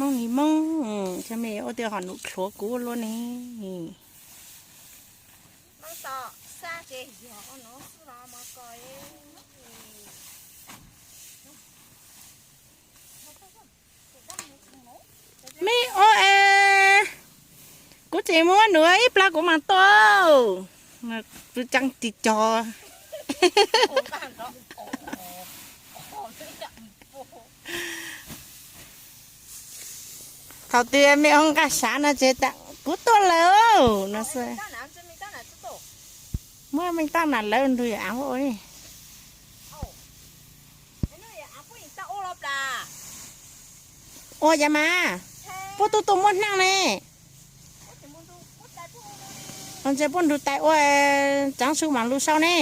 Moob ni Moob, cov me ua tias ho num dlhuav kuv luaj ne. Me ua es, kuv tseem muab num ib plag kuv mam tuaj. Kuv tseem tis cog. Thaum twg me ua nqa sav no ces kuv tuaj lawm no xwb. Muab me tab nam lawv ntug yam av ua li. Ua cas mas, puab tub tuaj muab hnab ne. Ntses puab nrug tais ua, tsaav su mam lug sau ne.